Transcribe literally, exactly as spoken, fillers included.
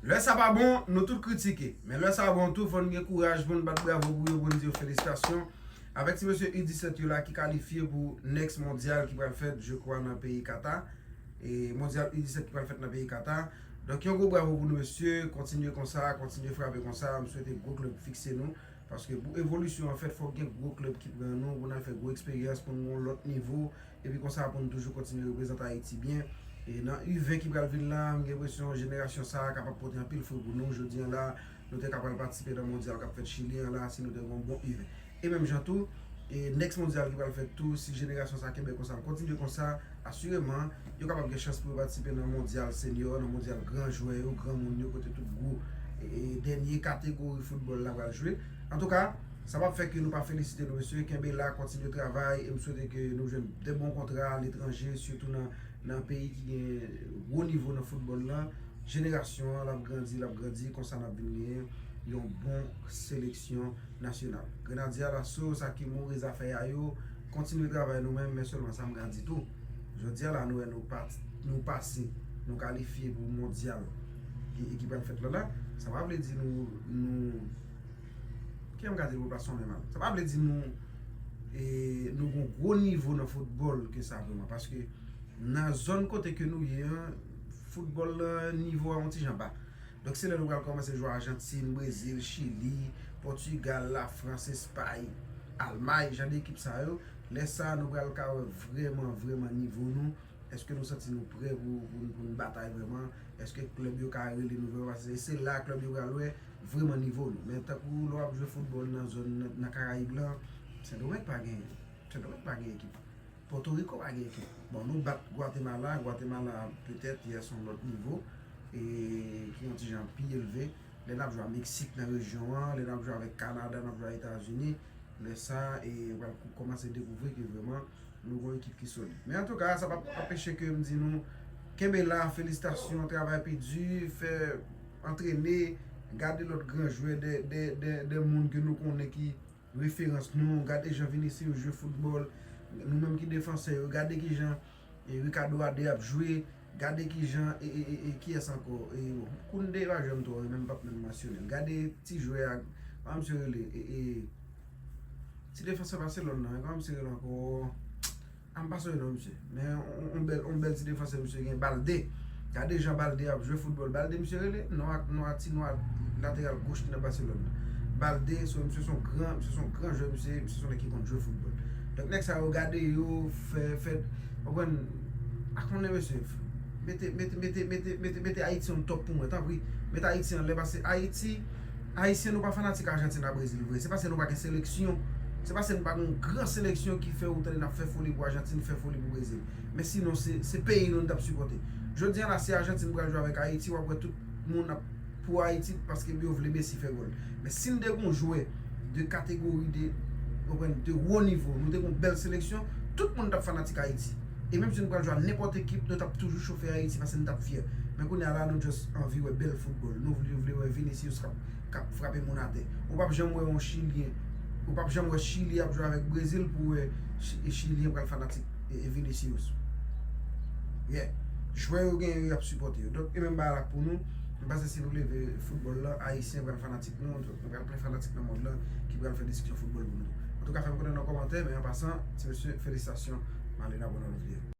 Lè sa pa bon, nou tout kritike. Men lè sa bon tou, fò n gen kouraj pou n bat bravo pou yo, pou n di yo felisitasyon. Avèk ti mesye U disèt yo la ki kalifye pou next mondyal ki pral fèt, je kwa, nan peyi Kata. E mondyal U disèt ki pral fèt nan peyi Kata. Donk, yon gwo bravo pou nou, mesye. Kontinye konsa, kontinye frape konsa. M swete gwo klèb fikse nou. Paske pou evolisyon an fèt, fòk gen gwo klèb ki pran nou, pou n al fè gwo eksperyans, pou n gon lòt nivo, epi konsa pou n toujou kontinye reprezante Ayiti byen. E nan U ven ki pral vin la, m gen enpresyon jenerasyon sa a kapab pote anpil fwi pou nou. Jodi an la, nou te ka pral patisipe nan mondyal k ap fèt Chili an la, si nou te gon bon U ven. E menm jan tou, e next mondyal ki pral fèt tou, si jenerasyon sa a kenbe konsa, l kontinye konsa, asireman, yo kapab gen chans pou yo patisipe nan mondyal senyo, nan mondyal gran jwè yo, gran moun yo, kote tout gwo, e, e, dènye kategori foutbòl la pral jwe. Antouka, sa p ap fè ke nou pa felisite nou, mesye. Kenbe la, kontinye travay, e m swete ke nou jwenn de bon kontra aletranje, sitou nan, nan peyi ki gen gwo nivo nan foutbòl la. Jenerasyon an, l ap grandi, l ap grandi, konsa n ap vin genyen yon bon seleksyon nasyonal. Grenadye Alaso, sa ki mouri zafè a yo, kontinye travay nou menm, men sèlman sa m ka di tou. Jodi a la, nou wè nou pa, nou pase, nou kalifye pou mondyal ki, ki pral fèt la la. Sa pa vle di nou, nou, kijan m ka di l pou pa sonmen mal. Sa pa vle di nou, e, nou gon gwo nivo nan foutbòl ke sa vreman. Paske nan zòn kote ke nou ye an, foutbòl la, nivo a yon ti jan ba. Donk, se lè nou pral kòmanse jwe Ajantin, Brezil, Chili, Pòtigal, Lafrans, Espay, Almay, jan de ekip sa yo. Lè sa a, nou pral ka wè vrèman, vrèman nivo nou. Èske nou santi nou prè pou, pou, pou n batay vrèman? Èske klèb yo ka rele nou vrèman? Paske se la klèb yo pral wè vrèman nivo nou. Men tankou lè w ap jwe foutbòl nan zòn, nan, nan Karayib lan, Sendomeng pa gen, Sendomeng pa gen ekip. Pòtoriko pa gen ekip. Bon, nou bat Gwatemala. Gwatemala, petèt, yè se yon lòt nivo. E ki yon ti jan pi elve. Lè n ap jwe a Meksik nan rejyon an, lè n ap jwe avèk Kanada, n ap jwe a Etazini. Lè sa, e, pral kou-, kòmanse dekouvri ke vrèman, nou gon ekip ki solid. Men antouka, sa p ap anpeche ke m di nou, kenbe la, felisitasyon, travay pi di, fè antrene, gade lòt gran jwè, de, de, de, de moun ke nou konnen ki referans nou, gade jan Vinicius jwe foutbòl, nou menm ki defansè yo, gade kijan, e, Ricardo Ade ap jwe, gade kijan, e, e, e, e, kiyès ankò, e, Koundé pa janm twò, e menm p ap menm mansyone l. Gade ti jwè a, kòman misye rele, e, e, ti defansè Barcelone nan, kòman misye rele ankò? A m pa sonje non misye. Men on, on, on bèl, on bèl ti defansè misye gen, Balde. Gade jan Balde ap jwe foutbòl. Balde misye rele? Nwa, nwa, ti nwa lateral goch ki nan Barcelone nan. Balde, so, misye se yon gran, misye se yon gran jwè, misye, misye se yon nèg ki konn jwe foutbòl. Donk, nèg sa yo, gade yo, fè, fè, w konprann, a konnen mesye, mete, mete, mete, mete, mete, mete Ayiti on top pou mwen, tanpri. Mete Ayiti anlè, paske Ayiti, Ayisyen nou pa fanatik Ajantin a Brezil vre. Se paske nou pa gen seleksyon. Se paske nou pa gen yon gran seleksyon ki fè ou tande n ap fè foli pou Ajantin, fè foli pou Brezil. Men sinon, se, se peyi nou n t ap sipòte. Jodi a la, si Ajantin pral jwe avèk Ayiti, w ap wè tout moun ap pou Ayiti paske yo vle Messi fè gòl. Men si n te gen yon jwè de kategori de, w konprann, de wo nivo, nou te gen yon bèl seleksyon, tout moun t ap fanatik Ayiti. E menm si nou pral jwe a nenpòt ekip, nou t ap toujou chofe Ayiti paske nou t ap fyè. Men kounye a la, nou just anvi wè bèl foutbòl. Nou vle, vle wè Vinicius k ap, k ap frape moun atè. Ou p ap janm wè yon Chilyen, ou p ap janm wè Chili ap jwe avèk Brezil pou wè Chi-, Chilyen pral fanatik e, e Vinicius. Yeah. Jwè yo genyen yo, y ap sipòte yo. Donk, e menm bagay la pou nou. M panse si nou leve foutbòl la, Ayisyen pral fanatik nou, nou pral plen fanatik nan mond lan ki pral fè diskisyon foutbòl pou nou tou. Antouka, fè m konnen nan kòmantè, men an pasan, ti mesye, felisitasyon, m ale nan bon nan lòt videyo.